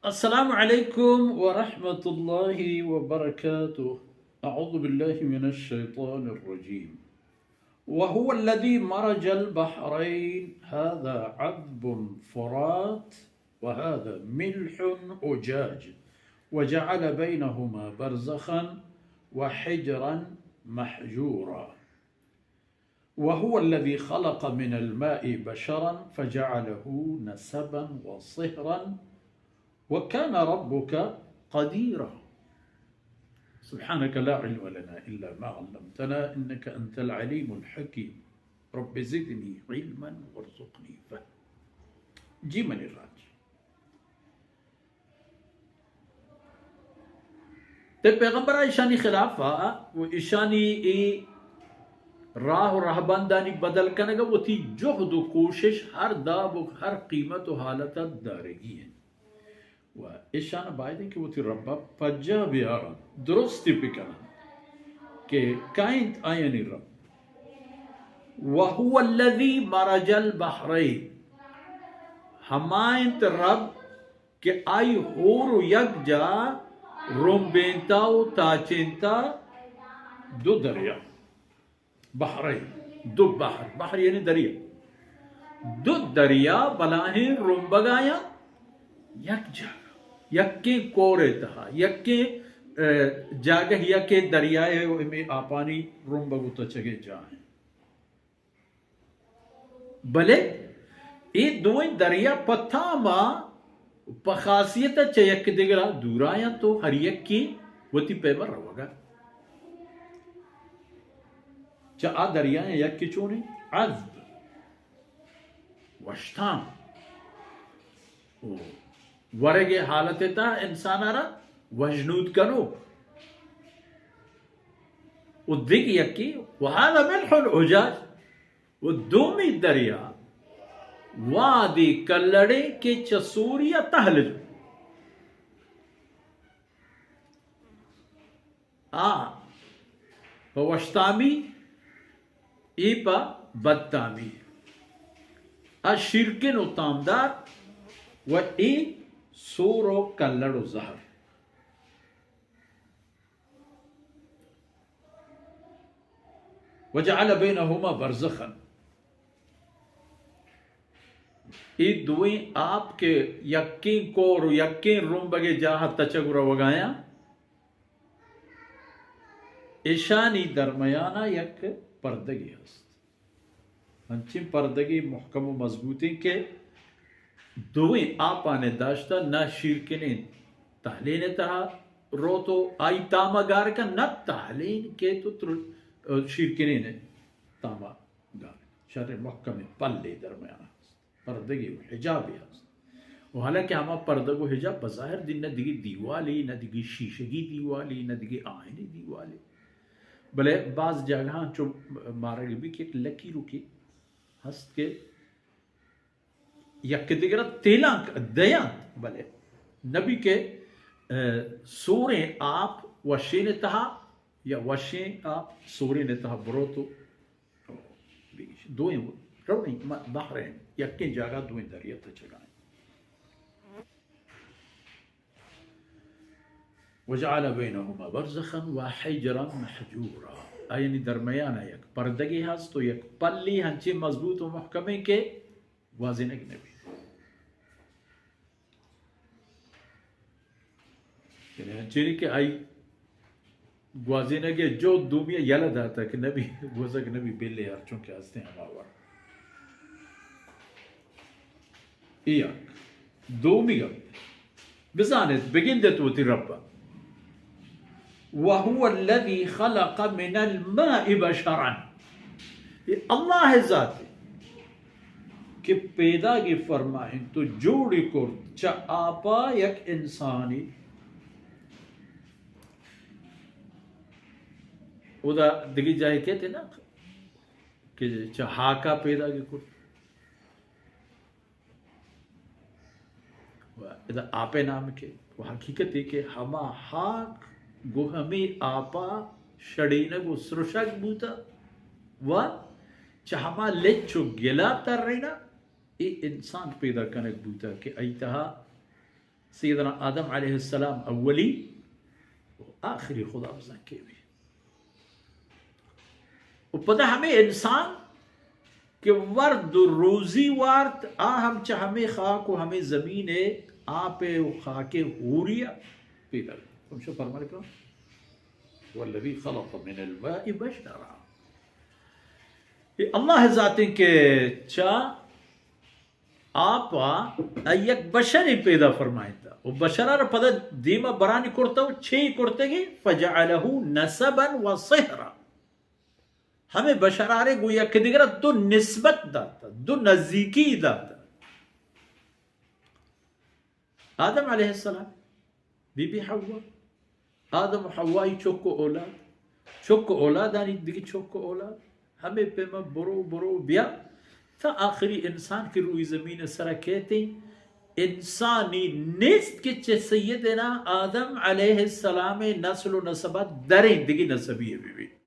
السلام عليكم ورحمة الله وبركاته. أعوذ بالله من الشيطان الرجيم. وهو الذي مرج البحرين، هذا عذب فرات وهذا ملح أجاج، وجعل بينهما برزخا وحجرا محجورا. وهو الذي خلق من الماء بشرا فجعله نسبا وصهرا وكان ربك قديرا. سبحانك لا علم لنا إلا ما علمتنا إنك أنت العليم الحكيم. رب زدني علما وارزقني فهما. جی منی راج. تے پیغمبر ایشانی خلاف و ایشانی ای راہ و رہبندانی بدل کنگ وتی جہد و کوشش ہر داب و ہر قیمت و حالت دارگی ہیں۔ و ایشان باید کہ وتی رب پجا بیارن، درستی بکنن کہ کائنت آیانی رب۔ وهو الذي مرج البحرين، ہما انت رب کہ آئی ہور و یک جا رمبینتا و تاچینتا دو دریا، بحرین، دو بحر، بحر یعنی دریا، دو دریا بلاہیں رمبگایاں یک جاگہ، یکیں کورے تہا، یکیں، اے، جاگہ یکیں دریائے و ہمے آپانی رمبگ و تچگے جاہیں۔ بلے اے دوئیں دریا پہ تاما، پہ خاصیت چہ یک دگرا دورایاں تو ہر یکی وتی پیما روگا۔ چہ آ دریایاں یکی چونیں عذب، وشتام، او ورگے حالت تا انسانا را وژنود کنو۔ و دگہ یکی، وهذا ملح أجاج، و دومی دریا وادی کلڑے کہ چہ سوریا تہل جو۔ آ پہ وشتامی، ای پہ بدتامی۔ آ شیرکن و تامدار و ای سور و کلڑ و زہر۔ وجعل بينهما برزخا، اے دوئیں آپ کہ یکیں کور و یکیں رمبگے جاہ تچگ و روگایاں، اشانی درمیانا یک پردگے ہست۔ انچیں پردگے محکم و مضبوطیں کہ دوئیں آپانے داشتہ، نہ شیرکنیں تہلین تہا روت و آئی تاما گار کن، نہ تہلین کیت و تر-، شیرکنیں تاما گار۔ شر محکم پلے درمیان ہست، پردگے و حجابے ہست۔ و حالانکہ ہما پردگ و حجاب بظاہر دی نہ دگہ دیوالے، نہ دگہ شیشگی دیوالے، نہ دگہ آہنی دیوالے۔ بلے باز جاگہاں چو مارگ بی کہ یک لکیرکے ہست کہ یک دگرا تیلانک دینت، بلے نبی کہ، اے، سوریں آپ وشین تہا یا وشیں آپ سورین تہا بروت و دوئیں رونیں بحرین یکیں جاگہ دوئیں دریا تچگائیں۔ وجعل بينهما برزخا وحجرا محجورا۔ آیانی درمیان یک پردگے ہست و یک پلی ہنچیں مضبوط و محکمیں کہ گوازینگ نبی۔ یعنی ہنچینی کہ آئی گوازینگ جو دومی یلہ داتا کہ نبی گوزگ نبی بلے ہر چون کہ ہستیں ہما وڑ۔ اے یک۔ دومی گپ، بزانت، بگندت وتی رب ء۔ وهو الذي خلق من الماء بشرا۔ اے اللہ ذات کہ پیداگی فرمائنت و جوڑی کرت چہ آپا یک انسانی۔ اودا دگی جاہے کہتے نا کہ چہ ہاکا پیداگی کرت۔ و ادا آپ ء نام کہ و حقیقت ء کہ ہما ہاک گوں ہمے آپ ء شڑینگ و سرشگ بوتہ و چہ ہما لچ و گلا ترینہ اے انسان پیدا کنگ بوتہ کہ ای تہا سیدنا آدم علیہ السلام اولی و آخری، خدا بزان کے بی۔ و پدا ہمے انسان کہ ورد و روزی وارت، آ ہم چہ ہمے خاک و ہمے زمین ء آپ ء و خاک ء ہوری ء پیدا بیت۔ ہمشو فرمان کہ والذی خلق من الماء بشرا۔ اے اللہ ذاتیں کہ چا آپ ء یک بشرے پیدا فرمائینتا و بشرا را پدا دیما برانی کرتا و چے کرتگی؟ فجعله نسبا و صہرا۔ ہمے بشرارے گوں یک دگرا دو نسبت داتا، دو نزیکی داتا۔ آدم علیہ السلام، بی بی حوا، آدم و حوائی چک و اولاد، چک و اولادانی دگہ چک و اولاد، ہمے پیما برو برو بیا تا آخری انسان کہ روی زمین سرا کیتیں، انسانی نیست کہ چہ سیدنا آدم علیہ السلام نسل و نسبا دریں دگہ نسبی بی بی۔